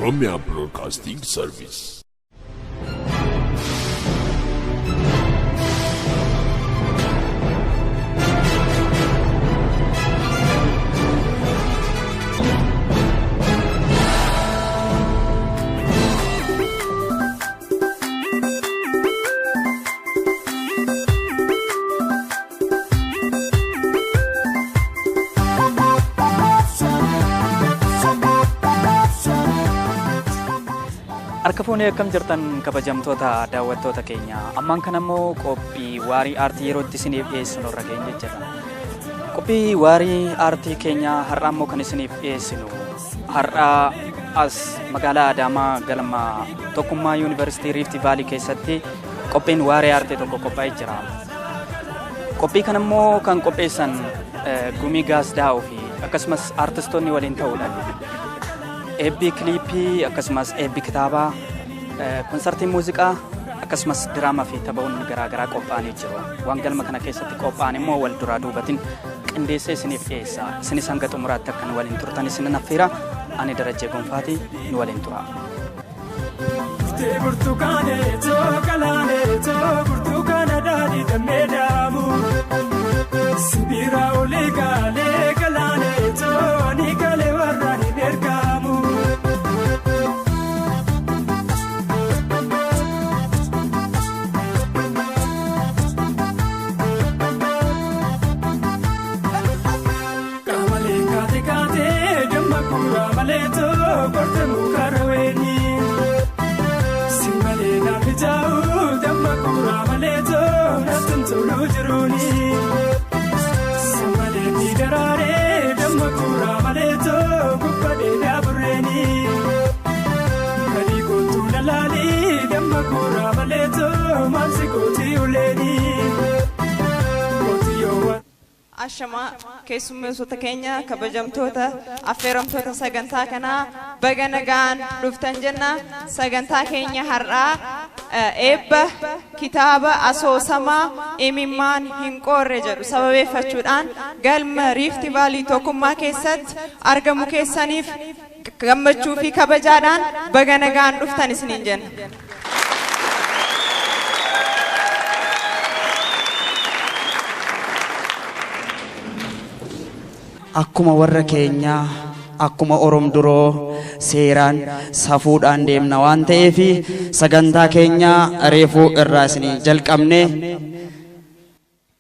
Oromia Broadcasting Service. Harka fuunee akkam jirtan kabajamtoota daawwattoota keenya. Ammaan kana immoo qophii waarii aartii yerootti isiniif dhiyeessinu irra geenye jirra. Qophii waarii aartii keenya har'aa immoo kan isiniif dhiyeessinu har'aa as magaalaa Adaamaa galma Tokkummaa Yuunivarsiitii Riifti Vaalii keessatti qophiin waarii aartii tokko qophaa'ee jira. Qophii kana immoo kan qopheessan Gumii Gaasdaa'uu fi akkasumas aartistoonni waliin ta'uudhaan eebbi kiliippii akkasumas eebbi kitaabaa konsartii muuziqaa akkasumas diraamaa fi taphoonni garaagaraa qophaa'anii jiru. Waan galma kana keessatti qophaa'an immoo wal duraa duubatiin qindeessee isiniif dhiyeessa. Isinis hanga xumuraatti akka nu waliin turtan isinan affeera. Ani Darajjee Gonfaati nu waliin tura. Dhuftee burtukaanee too galaanee too burtukaana daadhii dammee daamu. Sibiira olii gaalee galaanee too ani galee warra hin ergaamu. Qamalee kaate kaatee damma kuuraa malee too gorte mukarra weeni. Si malee naaf ijaaru damma kuuraa malee too natti toluu jiruuni. Si malee ni daraaree damma kuuraa malee too gubbadee daaburreeni. Gadi kootu lalaalii damma kuuraa malee too maal si gootii uleeni. Ashamaa keessummeessota keenya kabajamtoota affeeramtoota sagantaa kanaa baga nagaan dhuftan jenna. Sagantaa keenya har'aa eebba kitaaba asoosamaa imimmaan hin qoorre jedhu sababeeffachuudhaan galma Riifti Vaalii Tokkummaa keessatti argamu keessaniif gammachuu fi kabajaadhaan baga nagaan dhuftan isiniin jenna. Akkuma warra keenyaa akkuma Orom duroo seeraan safuudhaan deemna waan ta'eef sagantaa keenya reefuu irraa isinii jalqabne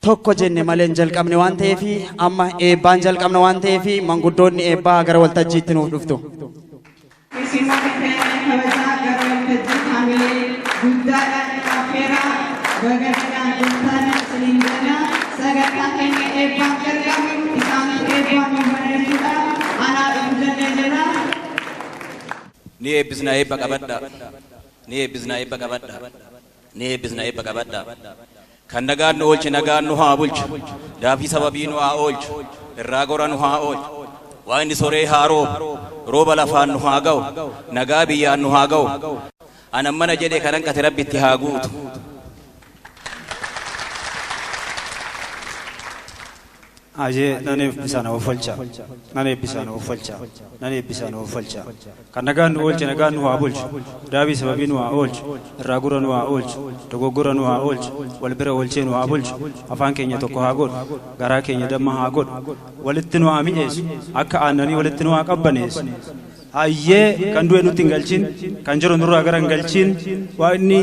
tokko jenne malee hin jalqabne waan ta'eef amma eebbaan jalqabna waan ta'eef manguddoonni eebbaa gara waltajjiitti nuuf dhuftu. Keessummoota keenya kabajaa gara waltajjii haamilee guddaadhaan affeeraa baga nagaan dhuftan isiniin jenna. Sagantaa keenya eebbaan jalqabnu isaantu eebbaan nu bana jechuudha. Anaa dhufu jennee jirra. Ni eebbisna eebba qabadha. Ni eebbisna eebba qabadha. Ni eebbisna eebba qabadha. Kan nagaan nu oolche nagaan nu haa bulchu. Daafii sababii nu haa oolchu. Irraa gora nu haa oolchu. Waaqni soree haa roobu. Rooba lafaan nu haa ga'u. Nagaa biyyaan nu haa ga'u. Anan mana jedhe kan hanqate Rabbi itti haa guutu. Ayyee nan eebbisa na oofalcha. Nan eebbisa na oofalcha. Nan eebbisa na oofalcha. Kan nagaan nu oolche nagaan nu haa bulchu. Daabii sababii nu haa oolchu. Irraa gura nu haa oolchu. Dogoggora nu haa oolchu. Wal bira oolchee nu haa bulchu. Afaan keenya tokko haa godhu. Garaa keenya damma haa godhu. Walitti nu haa mi'eessu. Akka aannanii walitti nu haa qabbaneessu. Hayyee kan du'e nutti hin galchin, kan jiru nurraa gara hin galchin, Waaqni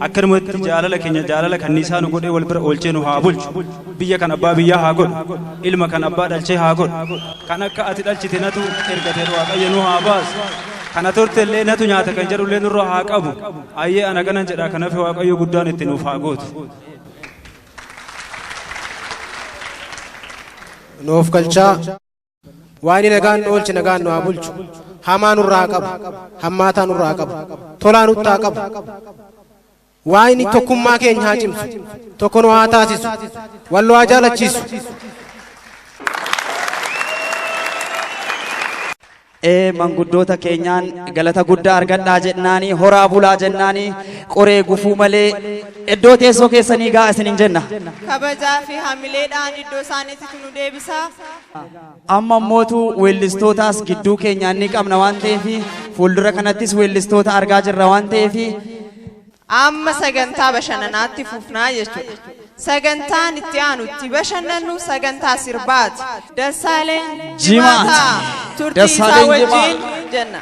akkanumatti jaalala keenya jaalala kanniisaa nu godhee wal bira oolchee nu haa bulchu. Biyya kan abbaa biyyaa haa godhu. Ilma kan abbaa dhalchee haa godhu. Kan akka ati dhalchite natu ergate Waaqayyo nu haa baasu. Kana turte illee natu nyaata kan jedhu illee nurraa haa qabu. Hayyee ana kanan jedha kan hafe Waaqayyo guddaan itti nuuf haa gootu. Nuuf galchaa. Waaqni nagaan nu oolche nagaan nu haa bulchu. Hamaa nurraa haa qabu. Hammaataa nurraa haa qabu. Tolaa nutti haa qabu. Waaqni tokkummaa keenya haa cimsu. Tokko nu haa taasisu. Wal nu haa jaalachiisu. Ee manguddoota keenyaan galata guddaa argadhaa jennaanii horaa bulaa jennaanii qoree gufuu malee iddoo teessoo keessanii ga'a isiniin jenna. Kabajaa fi hamileedhaan iddoo isaaniitti nu deebisa. Amma immootu weellistootaas gidduu keenyaan ni qabna waan ta'eef Fuuldura kanattis weellistoota argaa jirra waan ta'eef Amma sagantaa bashannanaatti fufnaa jechuudha. Sagantaan itti aanu itti bashannannu sagantaa sirbaati. Dassaaleen Jimaata. Jimaataa turtii isaa Dassaaleen Jimaa. wajjin jenna.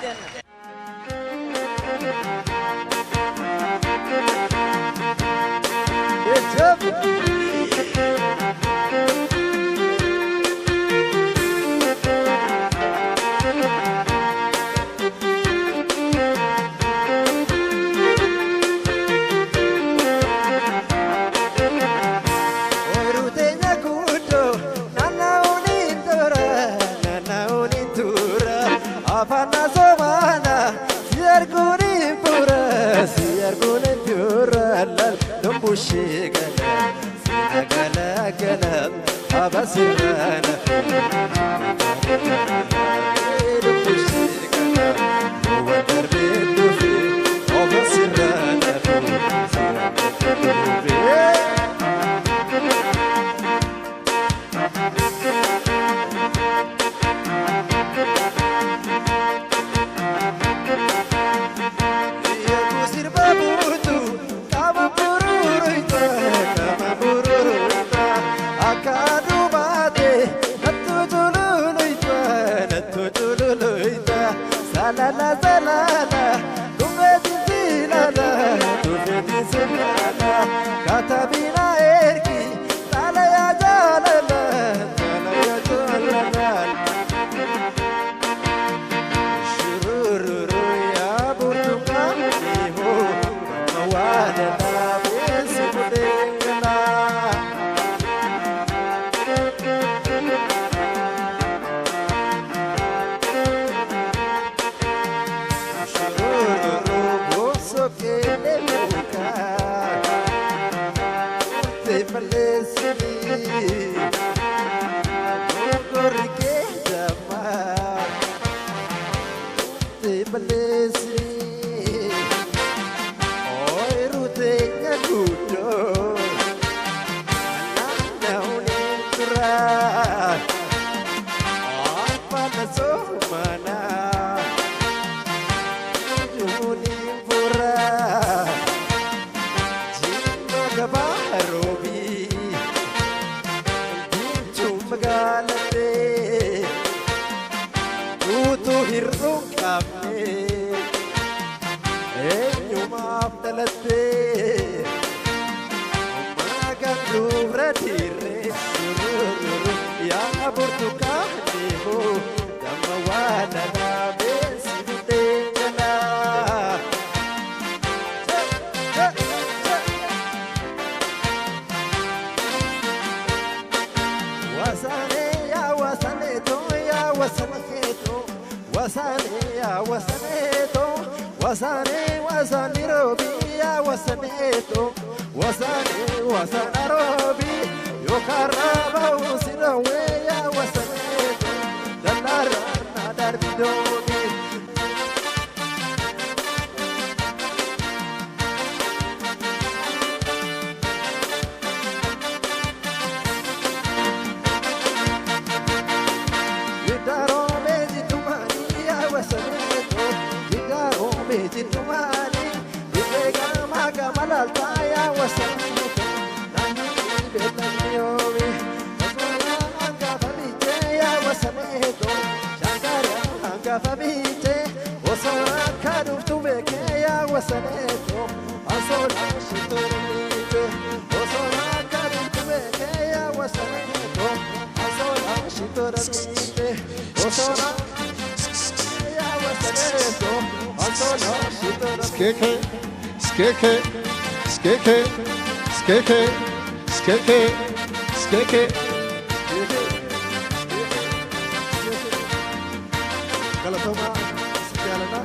Skeke, skeke, skeke, skeke, skeke, skeke, skeke. Galatoma, Sialana.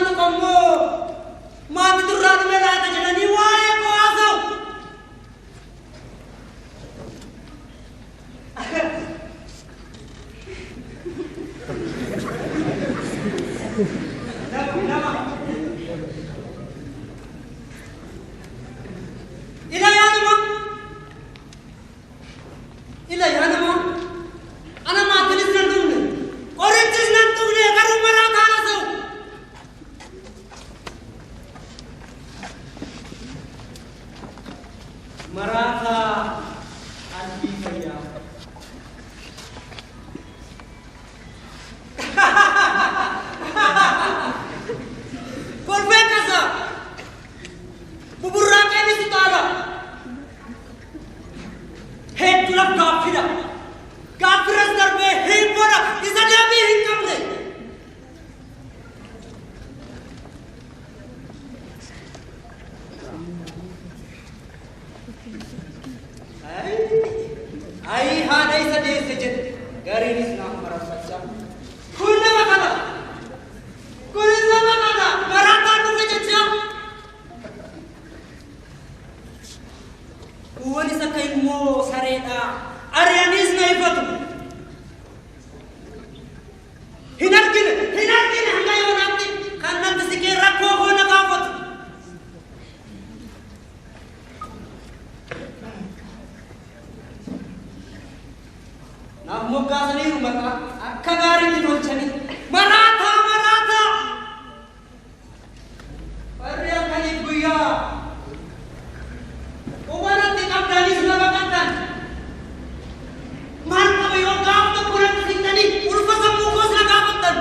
Isaan tuqu ammoo maatitu irraa dhume laata jedhanii waa'ee koo haasa'u. Ila yaa nama! Ila yaa nama! Ana maatiinis nan dhumne, qorichis nan tuqne, garuu maraataa haasa'u. Maraataa qalbii fayyaa. Kolfee kasa buburraaqeenis utaala. Hedduu laf gaaffidha. Gaaffirras darbee hiibboodha isa deebii hin qabne. Ayii haadha isa deesse jedhe gariinis naaf mararfachaa. Kun nama kana! Kunis nama kana! Maraataan dhufe jechaa! Kuuwwanis akka ilmoo sareedha. Ari'aniis na ifatu. Hin argine! Hin argine hanga yoonaatti kan natti siqee rakkoo koo na gaafatu. Naaf moggaasaniiru maqaa akka gaariitti tolchanii. Maraataa! Maraataa! Warri halkaniif guyyaa quba natti qabdanis na baqattan. Maal qaba yoo gaaf tokko natti siqxanii ulfa sammuu koos na gaafattan.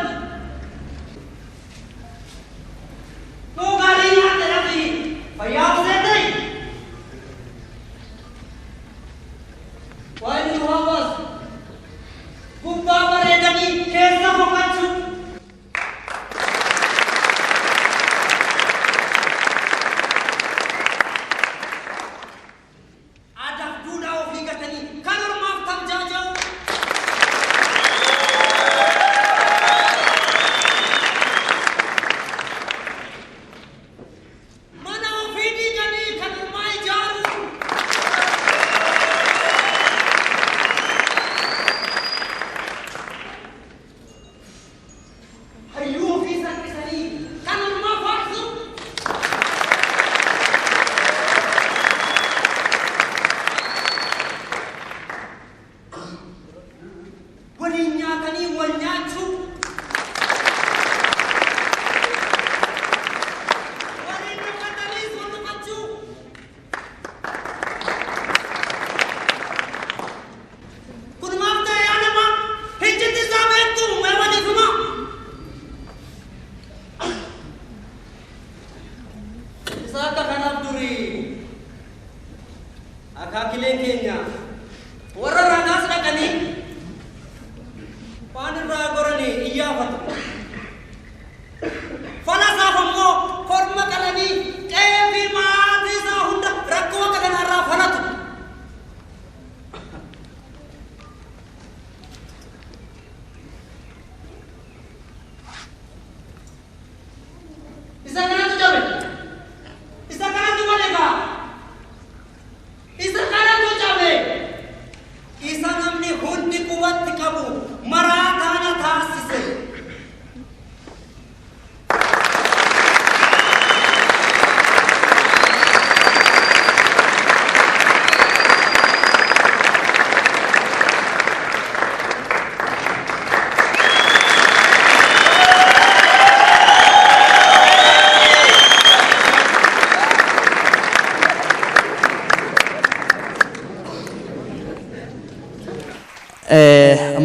Too gaarii nyaatte dhabi fayyaa of seetee. Waan nu hawaasu gubbaa bareedanii keessa boqachuu. Aadaaf duudhaa ofii gatanii kan ormaaf tamjaaja'uu. Mana ofii diiganii kan ormaa ijaaruu. Hayyuu ofii salphisanii kan ormaa faarsuu. Waliin nyaatanii wal nyaachuu. Waliin dhokataniis wal dhokachuu. Kun maaf ta'e yaa namaa? Iccitti isaa beektuu mee waliif himaa? Isa akka kanaaf durii akaakileen keenya warra raagaas dhaqanii waan irraa goranii iyyaafatu. Fala isaaf ammoo korma qalanii qe'ee fi maatii isaa hunda rakkoo akka kanaarraa falatu. Isa kanatu cabe. Isa kanatu bade gaa. Isa kanatu cabe. Isa namni hundi qubatti qabu maraataa na taasise.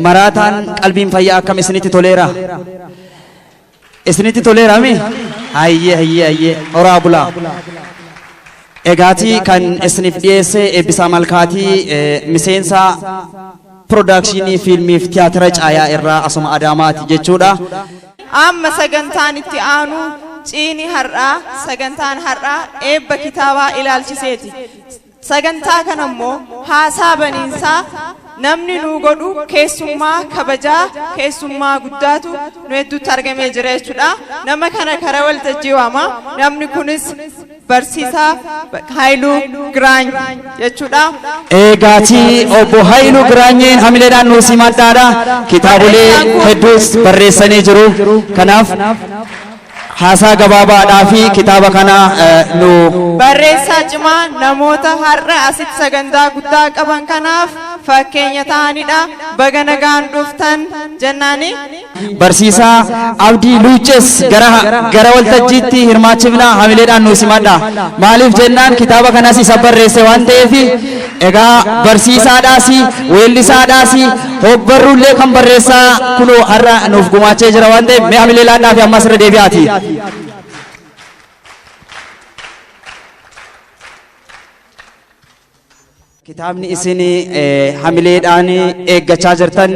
Maraataan qalbiin fayyaa akkam isinitti toleera? Isinitti toleera mi? Hayyee, hayyee, hayyee, horaa bulaa. Egaatii kan isiniif dhiyeesse Eebbisaa Malkaatii, miseensa piroodakshinii fiilmiif tiyaatira Caayaa irraa asuma Adaamaati jechuudha. Amma sagantaan itti aanu ciini har'aa, sagantaan har'aa eebba kitaabaa ilaalchiseeti. Sagantaa kana immoo haasaa baniinsaa Namni nuu godhu keessummaa kabajaa, keessummaa guddaatu nu hedduutti argamee jira jechuudha. Nama kana karaa waltajjii waama. Namni kunis barsiisaa Haayiluu Giraany jechuudha. Eegaatii obbo Haayiluu Giraanyeen hamileedhaan nuu simadhaadha. Kitaabolee hedduus barreessanii jiru. Kanaaf haasaa gabaabaadhaa fi kitaaba kana nu Barreessaa cimaa namoota har'a asitti sagantaa guddaa qaban kanaaf fakkeenya ta'anidha. Baga nagaan dhuftan jennaani. Barsiisaa Abdii Luucces gara waltajjiitti hirmaachifna, hamileedhaan nuu simadha. Maaliif jennaan kitaaba kanas isa barreesse waan ta'eef, egaa barsiisaadhaas, weellisaadhaas, hogbarruullee kan barreessaa kunoo har'a nuuf gumaachee jira waan ta'eef, mee hamilee laadhaa fi ammas irra deebi'aati. Kitaabni isin hamileedhaan eeggachaa jirtan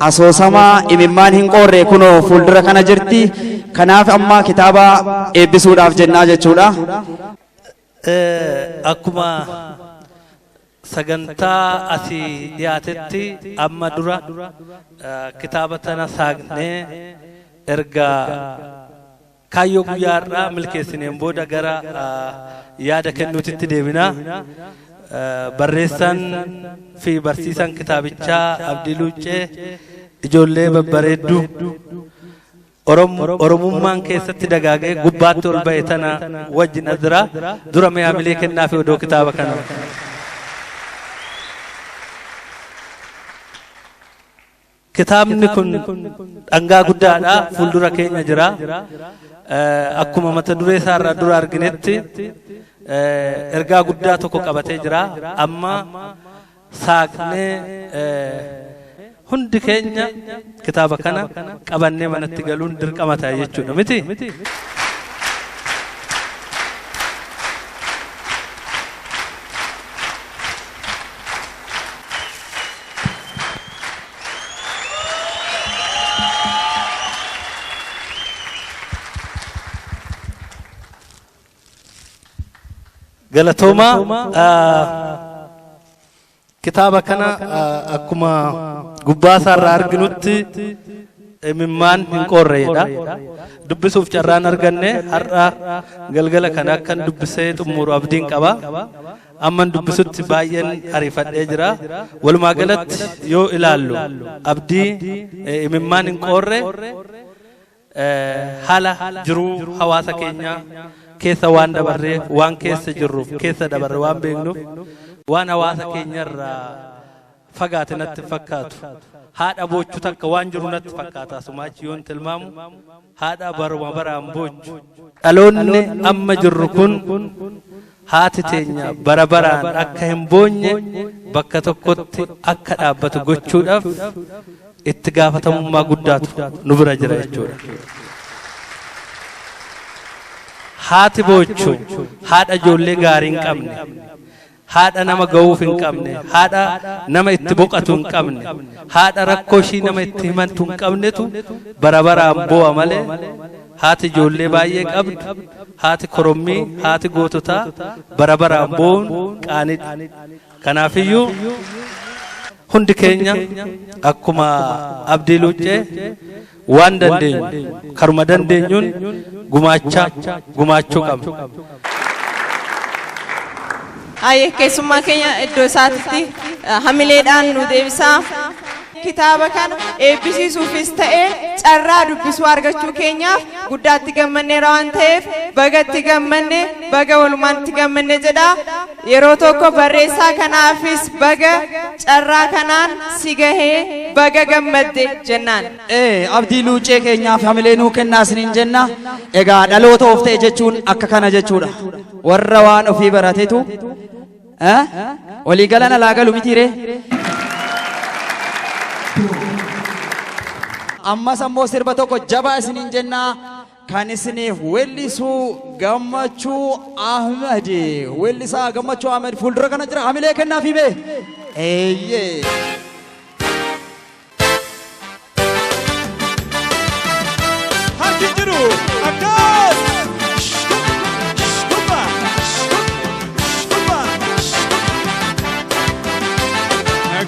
asoosama imimmaan hin qoorre kunoo fuuldura kana jirti. Kanaaf amma kitaaba eebbisuudhaaf jennaa jechuudha. Akkuma sagantaa asii dhiyaatetti, amma dura kitaaba tana saaqnee erga kaayyoo guyyaa har'aa milkeessineen booda gara yaada kennuutitti deebina. Barreessaan fi barsiisaan kitaabichaa Abdii Luuccee ijoollee babbareedduu Oromummaan keessatti dagaagee gubbaatti ol ba'e tana wajjin as jira. Dura mee hamilee kennaa fi odoo kitaaba kana. Kitaabni kun dhangaa guddaadha, fuuldura keenya jira. Akkuma mata duree isaarraa dura arginetti ergaa guddaa tokko qabatee jira. Amma saaqnee hundi keenya kitaaba kana qabannee manatti galuun dirqama ta'a jechuudha miti. Galatoomaa, kitaaba kana akkuma gubbaa isaarraa arginutti imimmaan hin qoorreedha. Dubbisuuf carraan arganne, har'a galgala kana akkan dubbisee xumuru abdiin qaba. Amman dubbisutti baay'een ariifadhee jira. Walumaa galatti yoo ilaallu, abdii imimmaan hin qoorre haala jiruu hawaasa keenyaa keessa waan dabarree, waan keessa jirruuf, keessa dabarre waan beeknuuf, waan hawaasa keenyarraa fagaate natti fakkaatu. Haadha boochu takka waan jiru natti fakkaata, sumaachi yoon tilmaamu haadha baruma baraan boochu. Dhaloonni amma jirru kun haati teenya bara baraan akka hin boonye, bakka tokkotti akka dhaabbatu gochuudhaaf itti gaafatamummaa guddaatu nu bira jira jechuudha. Haati boochu haadha ijoollee gaarii hin qabne, haadha nama ga'uuf hin qabne, haadha nama itti boqatu hin qabne, haadha rakkoo ishii nama itti himantu hin qabnetu bara baraan boo'a malee, haati ijoollee baay'ee qabdu, haati korommii, haati goototaa bara baraan boo'uun qaanidha. Kanaafiyyuu hundi keenya akkuma Abdii Luuccee waan dandeenyu, karuma dandeenyuun gumaacha gumaachuu qabna. Ayyee, keessummaa keenya iddoo isaatitti hamileedhaan nu deebisaa. Kitaaba kana eebbisiisuufis ta'e carraa dubbisuu argachuu keenyaaf guddaatti gammanneera waan ta'eef, bagatti gammanne, baga walumaatti gammanne jedha. Yeroo tokko barreessaa kanaafis baga carraa kanaan si gahee, baga gammadde jennaan. Abdii Luuccee keenyaaf hamilee nuu kennaa isiniin jenna. Egaa dhaloota of ta'e jechuun akka kana jechuudha. Warra waan ofii baratetu walii galan alaa galu mitiiree. Ammas ammoo sirba tokko jabaa isiniin jennaa, kan isiniif weellisuu Gammachuu Ahmed. Weellisaa Gammachuu Ahmed fuuldura kana jira, hamilee kennaafi mee. Eeyyee. Harki jiru akkas. Shkuba, shkuba, shkuba.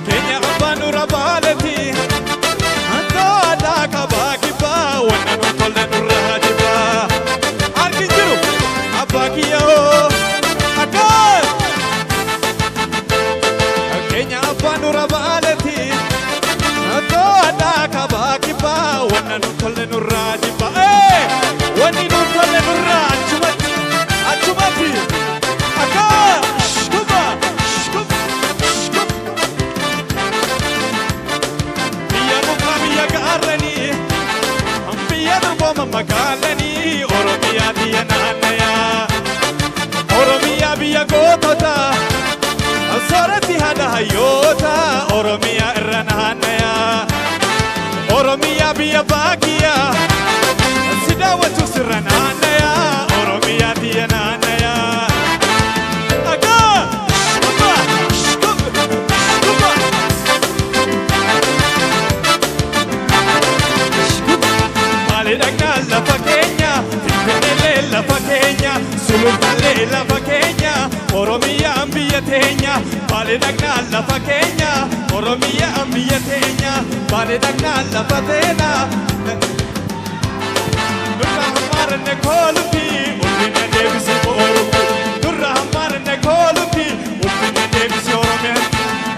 Keenya abbaa. keenya, Baalee dhaqnaa lafa keenya, Oromiyaa biyya teenya, Baalee dhaqnaa lafa teena. Nurra hammaaranne koolufi, ulfinna deebisi Oromoo. Nurra hammaaranne koolufi, ulfinna deebisi Oromiyaa.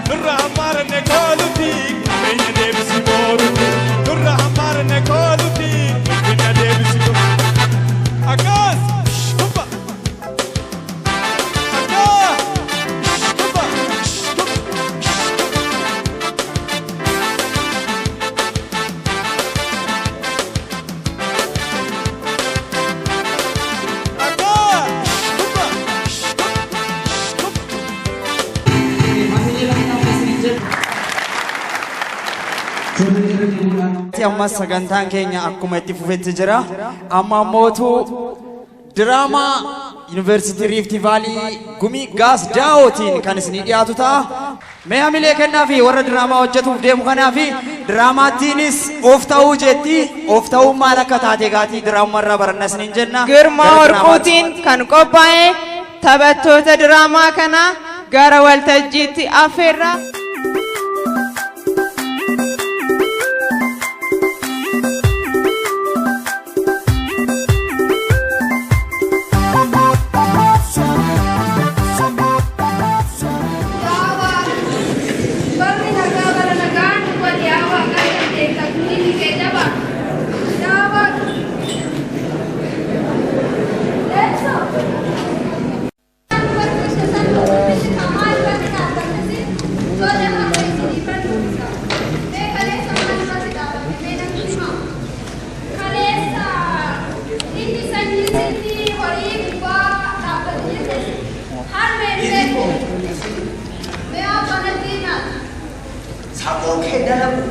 Nurra hammaaranne koolufi, qabeenya deebisi Oromoo. Nurra hammaaranne koolufi, ulfinna deebisi Oromoo. Akkas! Kumba! Akkas! Kumba! Ammas sagantaan keenya akkuma itti fufetti jira. Amma ammootu diraamaa Yuunivarsiitii Riifti Vaalii Gumii Gaas Daawootiin kan isinii dhiyaatu ta'a. Mee hamilee kennaa fi warra diraamaa hojjetuuf deemu kanaa fi diraamaattiinis of ta'uu jetti. Of ta'uun maal akka taate gaatii diraamaa irraa baranna isiniin jenna. Girmaa Gara diraamaatti. Warquutiin kan qophaa'e taphattoota diraamaa kana gara waltajjiitti affeerra. Barri nagaa bara nagaan wal yaa waaqaa kan deeggartuun ni keejaba. Yaa waaqa. Leencoo. Sammuu kee dalagu.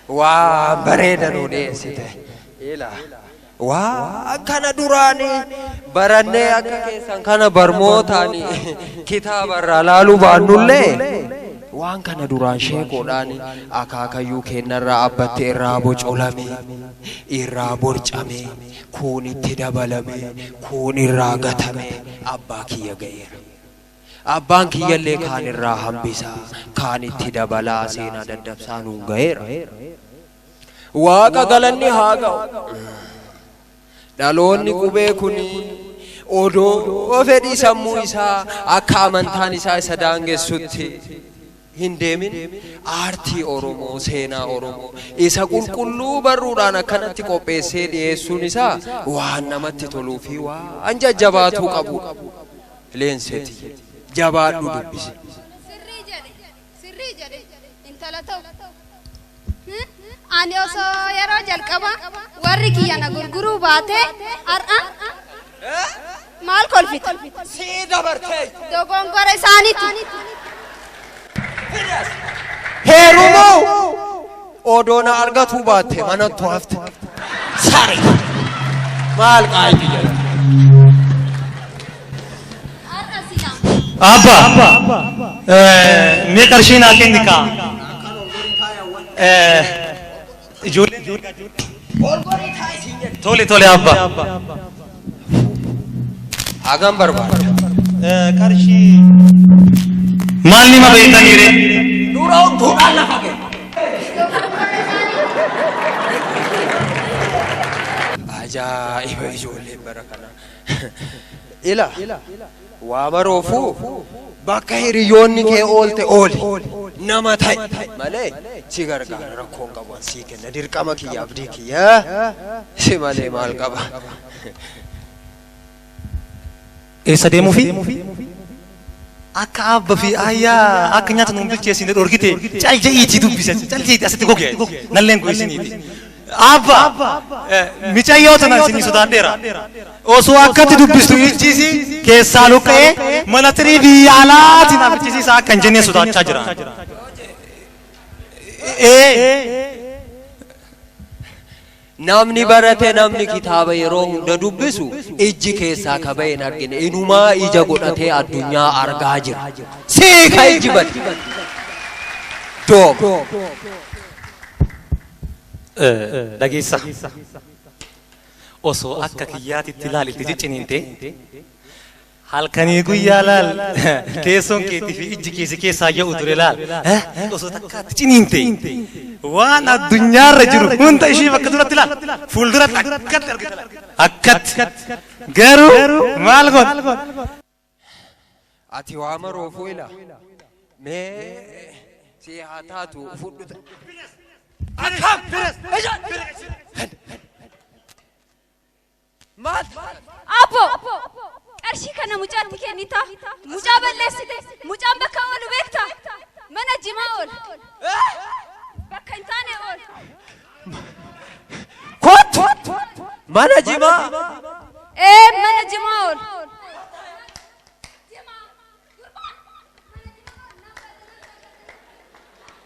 Waa bareeda nuu dhiyeessite. Ila waa kana duraanii barannee akka keessan kana barmootaan kitaaba irraa laaluu baannullee waan kana duraan sheekoodhaan akaakayyuu keenyarraa abbatte irraa bocolame irraa borcame kuun itti dabalame kuun irraa gatame abbaa kiyya ga'eera. Abbaan kiyyallee kaan irraa hambisaa kaan itti dabalaa seenaa daddabsaa nuun ga'eera. Waaqa galanni haa ga'u. Dhaloonni qubee kun odoo fedhii sammuu isaa akka amantaan isaa isa daangessutti hin deemin aartii Oromoo seenaa Oromoo isa qulqulluu barruudhaan akkanatti qopheessee dhiyeessuun isaa waan namatti toluu fi waan jajjabaatuu qabudha. Leenseti jabaadhu dubbisi. Sirrii jedhe sirrii jedhe intala ta'u. Ani osoo yeroo jalqaba warri kiyya na gurguruu baate har'a maal kolfite? Sii dabartee. Dogongora isaaniiti. Heerumuu odoo na argatuu baatte manattu hafte. Sare maal qaayiti jedha. Abba, mee qarshii naa kenni kaa. Ijoolleen tole tole abba. Hagam barbaada. Qarshii maal nima beektanii ree? Dura duudhaan lafa ga'e. Ajaa'iba ijoolleen bara kana. Ila waa baroofuu bakka hiriyoonni kee oolte ooli nama ta'i malee si gargaara rakkoon qabu an sii kenna dirqama kiyya abdii kiyya si malee maal qaba. Eessa deemuufi? Akka abba fi ayyaa akka nyaata nuun bilcheessine dhorkite cal ja'iitii dubbise cal ja'iitii asitti goge nalleen goysiniiti. Abba micayyoo tana isinii sodaadheera. Osoo akkatti dubbistu ijjisi keessaa luqqa'ee mana tirii biyya alaatiin afichisiisa akka hin jennee sodaachaa jira. Namni barate namni kitaaba yeroo hunda dubbisu ijji keessaa ka ba'e hin argine inumaa ija godhatee addunyaa argaa jira. Sii ka ijji bade. Dooma. Dhageessa. Osoo akka kiyyaatitti laal itti cicciniinte halkanii guyyaa laal teessoon keetii fi ijji kee si keessaa ya'u ture laal osoo takkaatti ciniinte waan addunyaarra jiru hunda ishii bakka duratti laal fuulduratti akkatti argita laal akkatti garuu maal godha. Ati waa maroofuu ila mee si haa taatu fudhu. Akkam! Maal? Abbo! Qarshii kana mucaatti kennita. Mucaa balleessite. Mucaan bakka oolu beekta. Mana jimaa oola. Bakka hin taane oola. Kottu! Mana jimaa! Ee mana jimaa oola.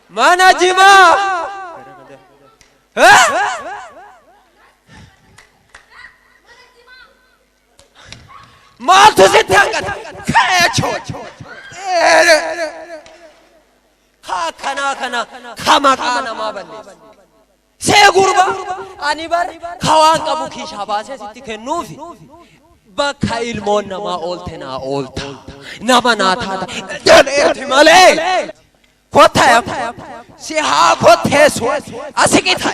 Mana jimaa! Maaltu sitti hanqata? Ka'ee Ka akkanaa kana ka maqaa namaa balleessu. See gurba ani bar ka waan qabu kiishaa baasee sitti kennuufi bakka ilmoon namaa oolte naa oolta. Nama naa taata jedheeti malee. Kottaa yaa si haa kotteessu asi qita.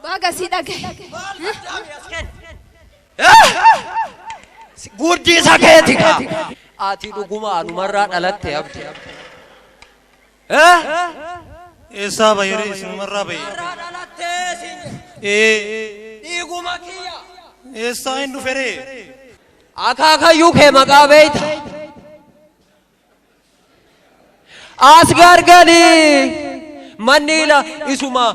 Baga si dhagahe. Guddisa keeti kaa. Ati dhuguma anumarraa dhalatte abdi. Eessaa bahee isinumarraa bahee? Dhiiguma kiyya. Eessaa hin dhuferee? Akaakayyuu kee maqaa beeyta. As gargali manni ila isuma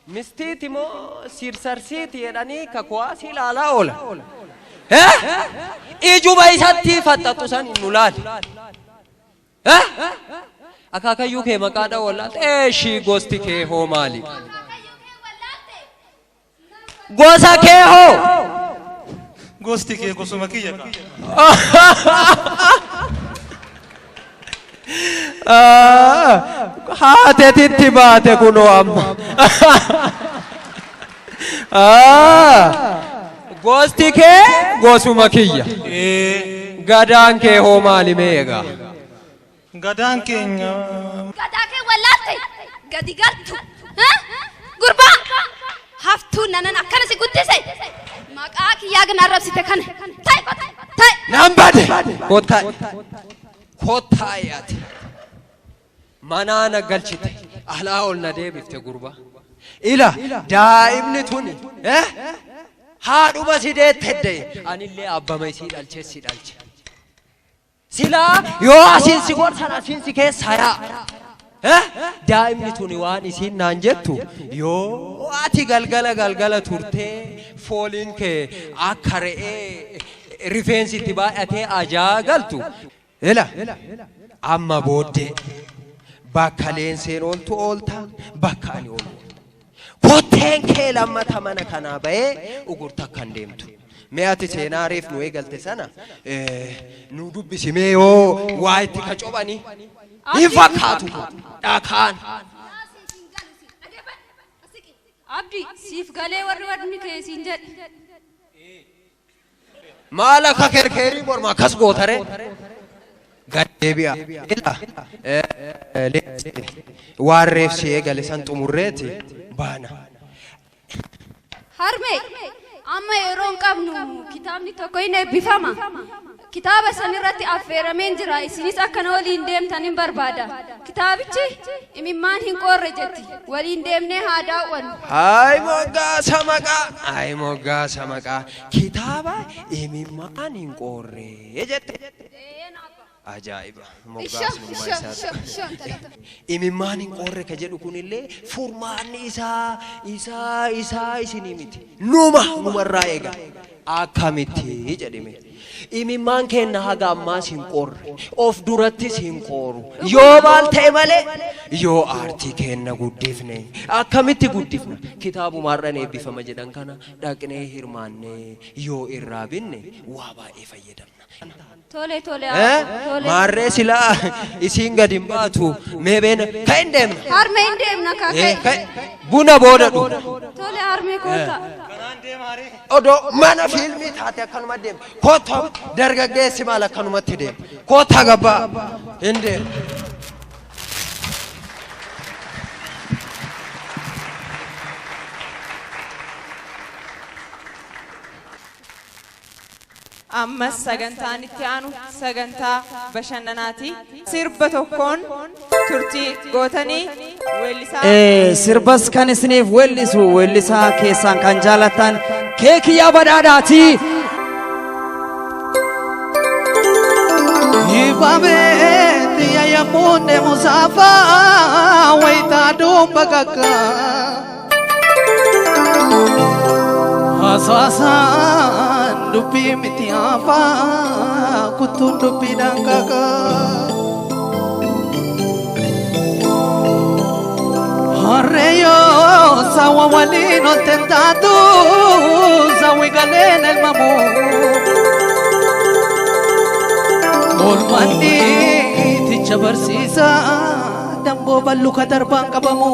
mistiiti moo sirsarsiiti jedhanii ka kuwaasii ilaalaa oola. Ijuma isatti faxxaxu san nu laali. Akaakayyuu kee maqaa dha'u wallaalte eeshii gosti kee hoo maali? Gosa kee hoo? Gosti kee gosuma kiyya kaa. Haatetitti baate kunoo amma. Gosti kee gosuma kiyya. Gadaan kee hoo maali mee egaa? Gadaan keenya. Gadaa kee wallaalte gadi galtu. Gurbaa haftuu nanan akkana si guddise maqaa kiyyaa gana arrabsite kana. Ta'i ta'i. Nan bade. Kottaa kottaa ati. Manaa na galchite alaa ol na deebifte gurbaa. Ila daa'imni tuni haadhuma si deette anillee abbama isii dhalchee si dhalche. Silaa yoo asiin si gorsan asiin si keessa yaa'a. Daa'imni tuni waan isiin naan jettu yoo ati galgala galgala turtee fooliin kee akka re'ee rifeensi itti baay'atee ajaa galtu. Ila amma booddee bakka leenseen ooltu oolta bakka ani oolu. Kotteen kee lammata mana kanaa ba'ee ugurta akka hin deemtu. Mee ati seenaa reef nu eegalte sana nu dubbisi mee yoo waa itti ka cophanii hin fakkaatu kun dhakaan. Abdi siif galee warri warri kee siin jedhe. Maal akka kerkeerii morma akkas gootare? Gad deebi'a. Ila waan reef si eegale san xumurreeti baana. Harmee amma yeroo hin qabnu kitaabni tokko hin eebbifama. Kitaaba san irratti affeerameen jira. Isinis akka na waliin deemtan hin barbaada. Kitaabichi imimmaan hin qoorre jetti. Waliin deemnee haa daawwannu. Hayi moggaasa maqaa! Hayi moggaasa maqaa! Kitaaba imimmaan hin qoorre jette. Ajaa'iba! Ishoo, Moggaasnummaa ishoo, isaatu. ishoo, ishoo intala. Imimmaan hin qorre ka jedhu kunillee furmaanni isaa isaa isaa isinii miti. Numa numarraa eega. Akkamitti jedhime. Imimmaan keenna haga ammaas hin qorre. Of durattis hin qoru. Yoo maal ta'e malee yoo aartii keenna guddifne. Akkamitti guddifna? Kitaabuma har'an eebbifama jedhan kana dhaqnee hirmaannee yoo irraa binne waa baay'ee fayyadamna. Tole tole Eh? tole. Maarree silaa isiin gad hin baatu mee beena ka'e hin deemna. Harmee hin deemna Eh, kaaka'e. ka'e. Buna booda dhufu. Tole harmee koota. Odoo mana fiilmii taate akkanuma deema. Kottaa dargaggeessi maal akkanumatti deema. Kottaa gabbaa hin deema. Ammas sagantaan itti aanu sagantaa bashannanaati. Sirba tokkoon turtii gootanii weellisaa. Sirbas kan isiniif weellisu weellisaa keessaan kan jaalattan Keekiyyaa Badhaadhaati. Ifamee xiyya yemmuu deemu saafaa wayitaa duuba kakkaa. Hasaasaan dubbii miti hafaa kuttuun dubbiidhaan kakaa. Harreeyoo saawwa waliin ol taatu saawwi galeen elmamu. Oolmaan ticha barsiisaa damboo balluka darbaan qabamu.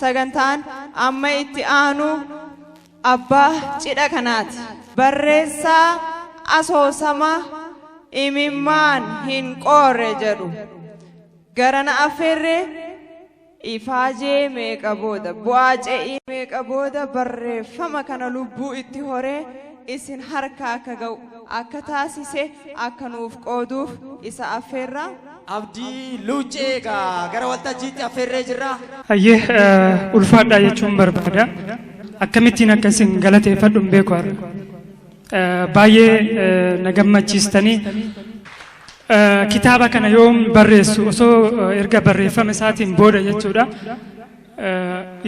Sagantaan amma itti aanu abbaa cidha kanaati. Barreessaa asoosama imimmaan hin qoorre jedhu. Garana affeerree ifaajee meeqa booda bu'aa ce'ii meeqa booda barreeffama kana lubbuu itti horee isin harka akka ga'u akka taasise akka nuuf qooduuf isa affeerraa. Abdii Luuccee egaa gara waltajjiitti affeerree jirra. Hayyee ulfaadhaa jechuun barbaada. Akkamittiin akka isin galateeffadhu hin beeku har'a. Baay'ee na gammachiistanii kitaaba kana yoom barreessu osoo erga barreeffama isaatiin booda jechuudha.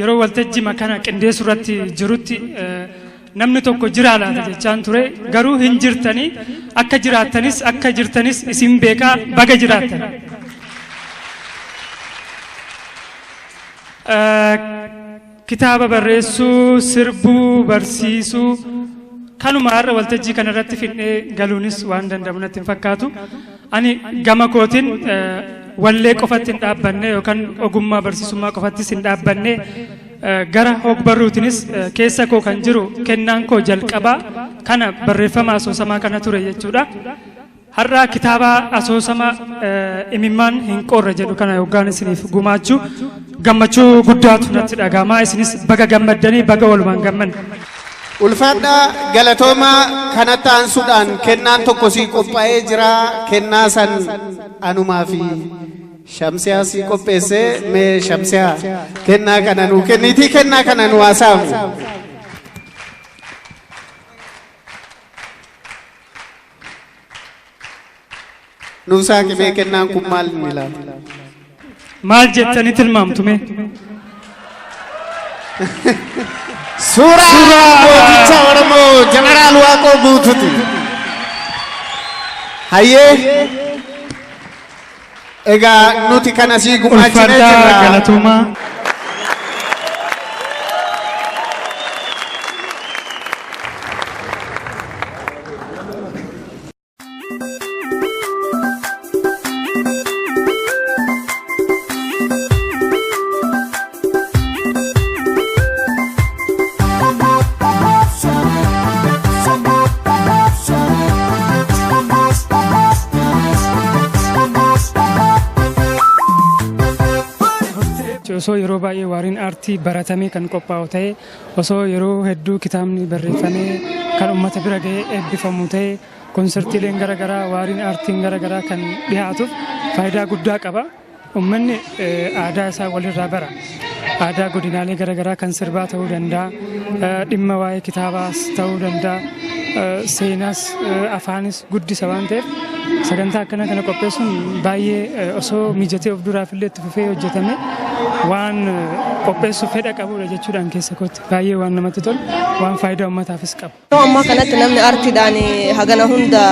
Yeroo waltajjii kana qindeessu irratti jirutti namni tokko jira laata jechaan ture garuu hin jirtanii akka jiraattanis akka jirtanis isin beekaa baga jiraattan. Kitaaba barreessuu, sirbuu, barsiisuu kanuma har'a waltajjii kanarratti fidnee galuunis waan danda'amu natti hin fakkaatu. Ani gama kootiin wallee qofatti hin dhaabbanne yookaan ogummaa barsiisummaa qofattis hin dhaabbanne gara hogbarruutinis keessa koo kan jiru kennaan koo jalqabaa kana barreeffama asoosamaa kana ture jechuudha. Har'a kitaaba asoosama imimmaan hin qorre jedhu kana yoggaan isiniif gumaachuu gammachuu guddaatu natti dhaga'ama. Isinis baga gammaddanii baga walumaan gammanne. Ulfaadhaa galatoomaa kanatti aansuudhaan kennaan tokko sii qophaa'ee jira. Kennaa san anumaa fi Shamsiyaa si qopheessee, mee Shamsiyaa, kennaa kana nuu kenniitii kennaa kana nu haasaamu. Nuusaa qimee, kennaan kun maal inni laata? Maal jettanii tilmaamtu mee? Suuraa gooticha Oromoo Jeneraal Waaqoo Guutuuti. Hayyee, egaa nuti kana sii gumaachinee Ulfaadhaa, jirra. galatoomaa. Osoo yeroo baay'ee waariin aartii baratamee kan qophaa'u ta'e, osoo yeroo hedduu kitaabni barreeffamee kan uummata bira ga'ee eebbifamu ta'e, konsertiileen garaagaraa, waariin aartiin garaagaraa kan dhiyaatuuf faayidaa guddaa qaba. Uummanni aadaa isaa walirraa bara. Aadaa godinaalee garaagaraa kan sirbaa ta'uu danda'a, dhimma waa'ee kitaabaas ta'uu danda'a, seenaas afaanis guddisa waan ta'eef, sagantaa akkana kana qopheessuun baay'ee osoo mijatee of duraaf illee itti fufee hojjetame waan qopheessuuf fedha qabudha jechuudhaan keessa kootti baay'ee waan namatti tolu, waan faayidaa uummataafis qaba. Yeroo ammaa kanatti namni aartiidhaan hagana hunda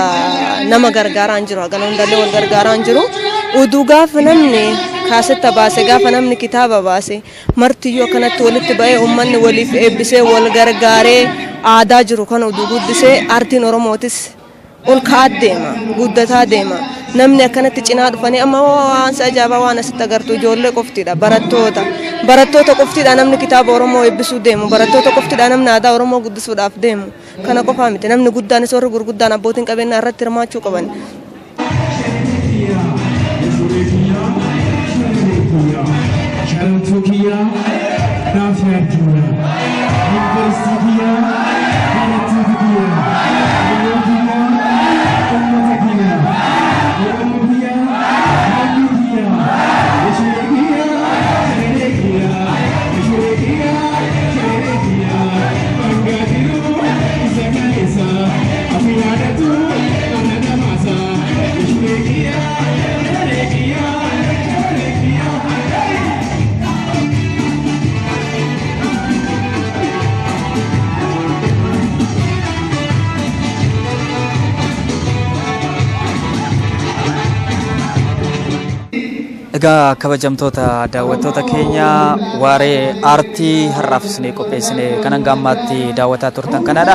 nama gargaaraa hin jiru. Hagana hundallee wal gargaaraa hin jiru. Uduu gaafa namni kaasetta baase, gaafa namni kitaaba baase, martiyyuu akkanatti walitti ba'ee, uummanni waliif eebbisee, wal gargaaree, aadaa jiru kana uduu guddisee, aartiin Oromootis ol ka'aa deema, guddataa deema. Namni akkanatti cinaa dhufanii, amma waan si ajaa'ibaa waan asitti agartu ijoollee qoftidha, barattoota. Barattoota qoftidha namni kitaaba Oromoo eebbisuu deemu, barattoota qoftidha namni aadaa Oromoo guddisuudhaaf deemu. Kana qofaa miti, namni guddaanis, warri gurguddaan, abbootiin qabeenyaa irratti hirmaachuu qaban. Sharamtuu kiyyaa naaf yaadduudha. Yuunivarsiitii kiyyaa, barattoota kiyyaa, yeroo kiyyaa, uummata kiyyaa, Oromoo kiyyaa, lammii kiyyaa, ishee kiyyaa, sagalee kiyyaa, ishee kiyyaa, sagalee kiyyaa, bangaa jiru isa kaleessa, ati yaadatu ana namaasa, ishee kiyyaa, sagalee kiyyaa, sagalee kiyyaa. Egaa kabajamtoota daawwattoota keenya, waaree aartii har'aaf isinii qopheessine kan hanga ammaatti daawwataa turtan kanadha.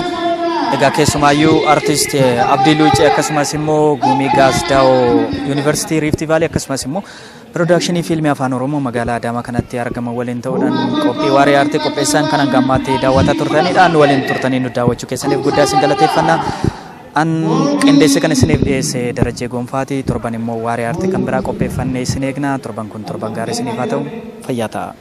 Egaa keessumaayyuu artist Abdii Luucee, akkasumas immoo Gumii Gaasdaa'oo Yuunivarsiitii Riifti Vaalii, akkasumas immoo piroodakshinii fiilmii Afaan Oromoo magaalaa Adaamaa kanatti argaman waliin ta'uudhaan qophii waaree aartii qopheessan kan hanga ammaatti daawwataa turtanidha. Nu waliin turtanii nu daawwachuu keessaniif guddaa isin galateeffanna. An qindeesse kan isiniif dhiyeesse Darajjee Gonfaati. Torban immoo waaree aartii kan biraa qopheeffannee isin eegna. Torban kun torban gaarii isiniif haa ta'u. Fayyaa ta'a.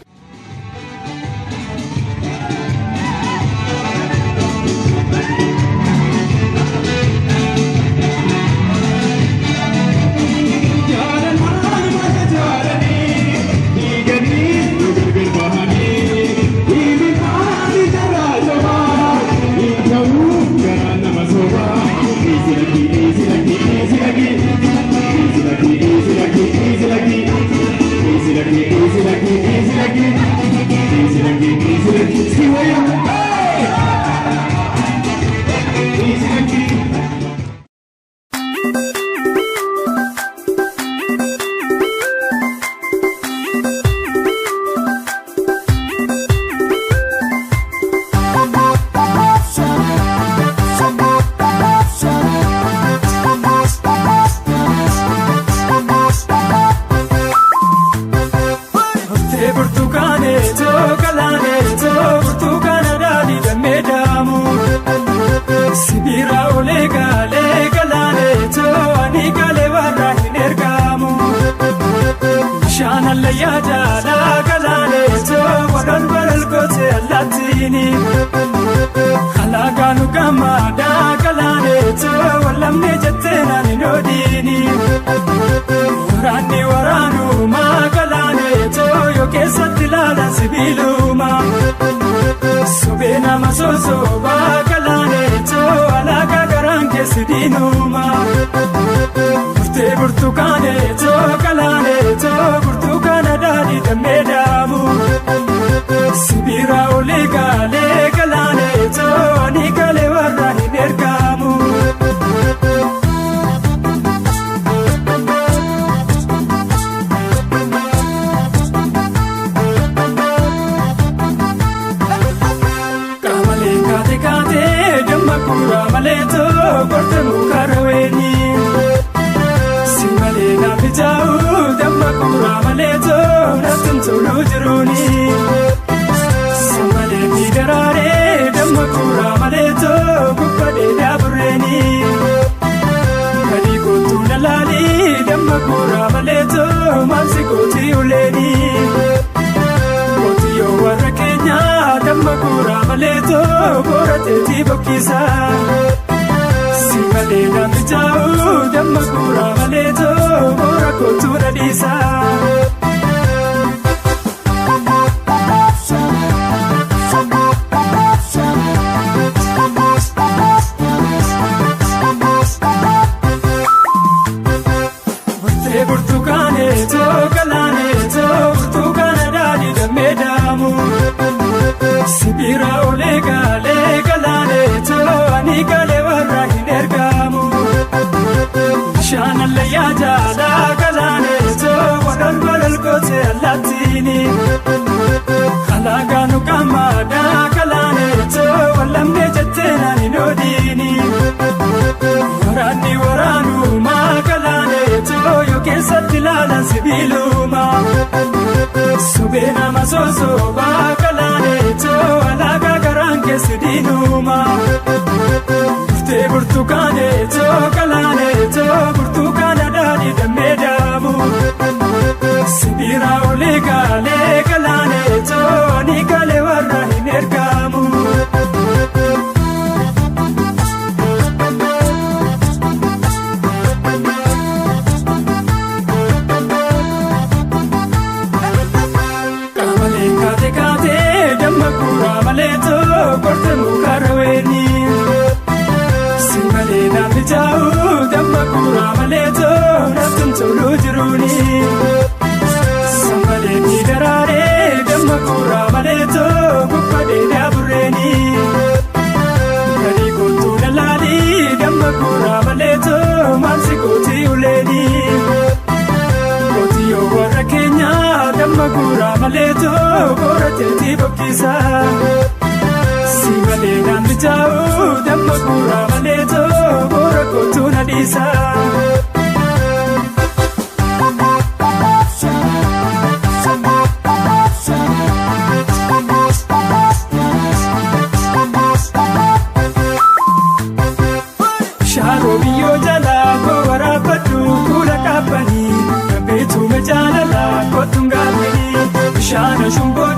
Haftee burtukaanee too galaanee too burtukaana daadhii dammee daamu. Sibiira olee gaalee galaanee too ani galee warra hin ergamu. Bishaan hallayyaa jaalaa galaanee too walol walol gootee allaattiini. Alaagaanu gammadaa galaanee too wallamnee jettee naan hin oodiini. Waraanni waraanuma. keessi diinuma. Burtee burtukaanee too galaanee too burtukaana daadhii dammee daamu. Sibiira olii galee galaanee too ani galee warra hin ergamu. Qamalee kaate kaate damma kuura malee too gorte muka raweeni. Si malee naaf ijaaru damma kuura malee too natti tolu jiruuni. Si malee ni daraaree damma kuura malee too gubbadee daaburreeni. Gadi kootu nalaalii damma kuura malee too maamsi kootii uleeni. Kootiyoo warra keenyaa damma kuura malee too boora teetii bokkisa. Si malee naaf ijaaru damma kuura malee too boora kootu dhadhiisa. Burtee burtukaanee too galaanee too burtukaana daadhii dammee daamu. Sibiira olee galee galaanee too ani galee warra hin ergamu. Bishaan allayyaa jaalaa galaanee too walal walal gootee allaattiini. Alagaan qaamaadhaa galaanee too wallamnee jettee naan hin oodiini. Waraanni waraanumaa galaanee too yoo keessatti ilaalan sibiiluma. Sobee nama sosobaa galaanee too alagaa garaan keessi diinuma. Burtee burtukaanee too galaanee too burtukaana daadhii dammee daamu. Sibiira olii galee galaanee too ani galee warra hin ergamu. Qamalee kaate kaate damma kuura malee too gorte muka raweeni. Si malee naaf ijaaru damma kuura malee too natti tolu jiruuni. Si malee ni daraaree damma kuura malee too gubbadee daaburreeni. Gadi kootu nalaalii damma kuura malee too maamsi kootii uleeni. Kootiyoo warra keenyaa damma kuura malee too boora teetii bokkisa. Si malee naaf ijaaru damma kuura malee too boora kootu nadhiisa. Shaaroo biyyoo jalaa koo waraabbadhu kuula dhaabbanii. Rabbiitu jaalalaa kootuun gaafanii. Bishaan shumboo